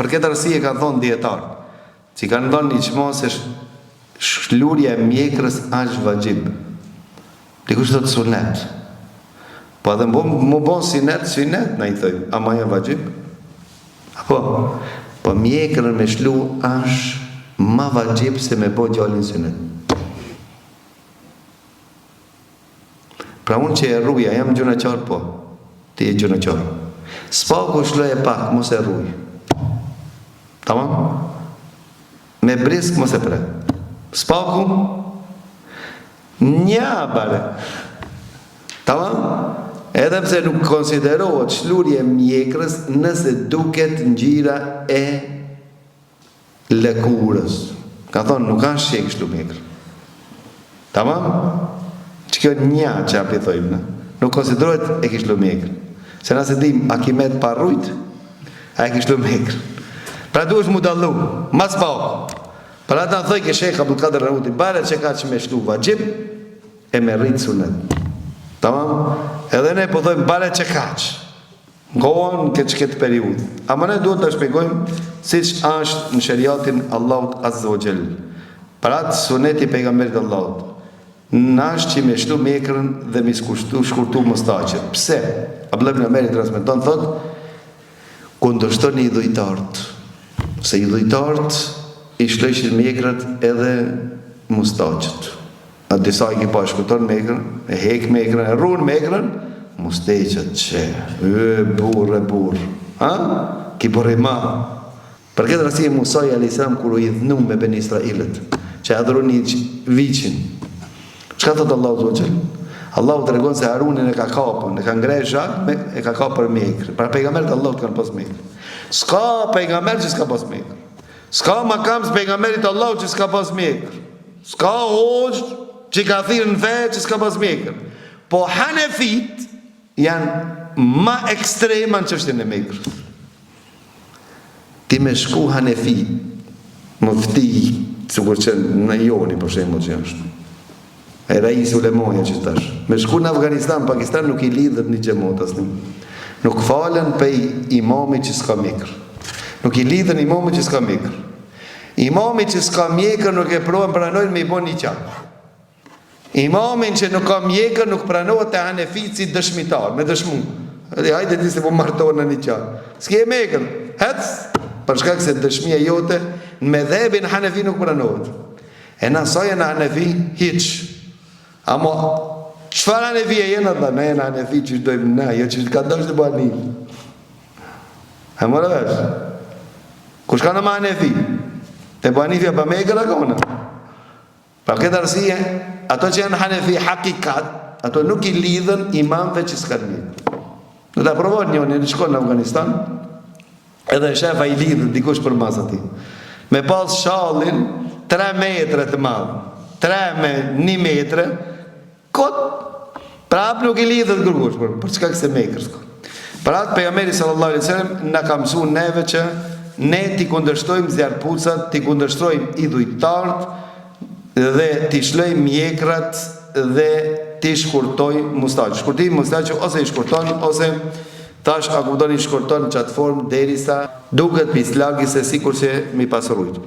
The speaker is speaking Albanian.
Për këtë arsye kanë thonë dijetarët, që kanë dhënë ixhma se shlurja e mjekrës asht vaxhib. Dikush thotë sunet. Po edhe mu bo synet, synet na i thojmë, ama ajo vaxhib. Apo, po mjekrën me shlu asht ma vaxhib se me bo djalin synet. Pra unë që e rruj, a jam gjynahqar? Po. Ti je gjynahqar. S'paku shloje pak, mos e rruj. Tamam? Me brisk mos e pre. S'paku nja bare. Tamam? Edhe pse nuk konsiderohet shlurje e mjekrës nëse duket ngjyra e lëkurës. Ka thonë, nuk asht që e ki shlu mjekrën. Tamam? Që kjo nja që a pi thojmë, na? Nuk konsiderohet e ki shlu mjekrën. Se na s'e dim, a ki met pa rrujt, a e ki shlu mjekrën. Pra duhesh mu dallu, mas pak. Pra ata thojke Shejh Abdulkader Arnauti, bare që ka që me shlu vaxhib, e me rrit sunet. Tamam? Edhe ne po thojmë bare që kaq. Kohën në këtë këtë periudhë. Ama ne duhet ta shpjegojmë siç është në sheriatin Allahut Azza wa Jall. Për atë suneti i pejgamberit të Allahut është që me shlu mjekrën dhe me shkurtu, shkurtu mustaqet. Pse? Abdullah ibn Omeri transmeton thotë kundërshtoni idhujtarët. Se idhujtarët i shlojshin mjekrët edhe mustaqet. A disa i ki pa shkurton mekrën, e hek mekrën, e rrun mekrën, musteqet që, e burrë, e burrë, ha? Ki burrë i madh. Për këtë arsye Musai a.s. kur u idhnu me Beni Israilët, që adhurun viçin, çka thot Allahu azze ue xhel? Allahu tregon se Harunin e ka kapën, e ka ngre zhag, me, e ka kapë për mjekrë. Pra pejgamberët e Allahut kanë pas mjekrë. S'ka pejgamber që s'ka pas mjekrë. S'ka makam pejgamberit Allahut që s'ka pas mjekrë. S'ka hoxhë që ka thirrë në fe që s'ka pas mjekër. Po hanefit janë ma ekstrema në çështjen e mjekrës. Ti me shku hanefi, mufti, sikur që në joni, për shembull që është. E reis ulemoja që tash. Me shku në Afganistan, Pakistan nuk i lidhet një xhemat asnjë. Nuk falen pej imamit që s'ka mjekër. Nuk i lidhen imamit që s'ka mjekër. Imami që s'ka mjekër nuk e prohen pranojnë me i bo niqah. Imamin që nuk ka mjekër nuk pranohet te hanefit si dëshmitar, me dëshmu. Dhe hajde ti se po martohen në niqah. S'ke mjekër, hec, për shkak se dëshmia jote në medhhebin hanefi nuk pranohet. E na sa jena hanefi, hiç. Amo, çfarë hanefi e jena dhe? Na jena hanefi që dojmë na, jo që ka dashtë Ebu Hanife. E more vesh. Kush ka në ma hanefi? Ebu Hanifja pa mjekër a kona? Për këtë arsye, ato që janë hanefi hakikat, ato nuk i lidhen imamve që s'kanë mjekër. Do ta provon njëri, në shkon në Afganistan, edhe shef a i lidhet dikush për mas atij. Me pas shallin 3 metre të madh, 3 me 1 metre, Kot, prap nuk i lidhet kërkush, për, për shkak se mjekër s'ka. Për atë pejgamberi sallallahu alaihi wasallam na ka mësuar neve që ne t'i kundërshtojmë zjarrpucat, t'i kundërshtojmë idhujtarët dhe t'i shlojmë mjekrat dhe t'i shkurtojmë mustaqet. Shkurtimi i mustaqeve ose i shkurton ose tash a kupton i shkurton në qatë formë derisa duket pislaki se sikurse mi pas rrujt.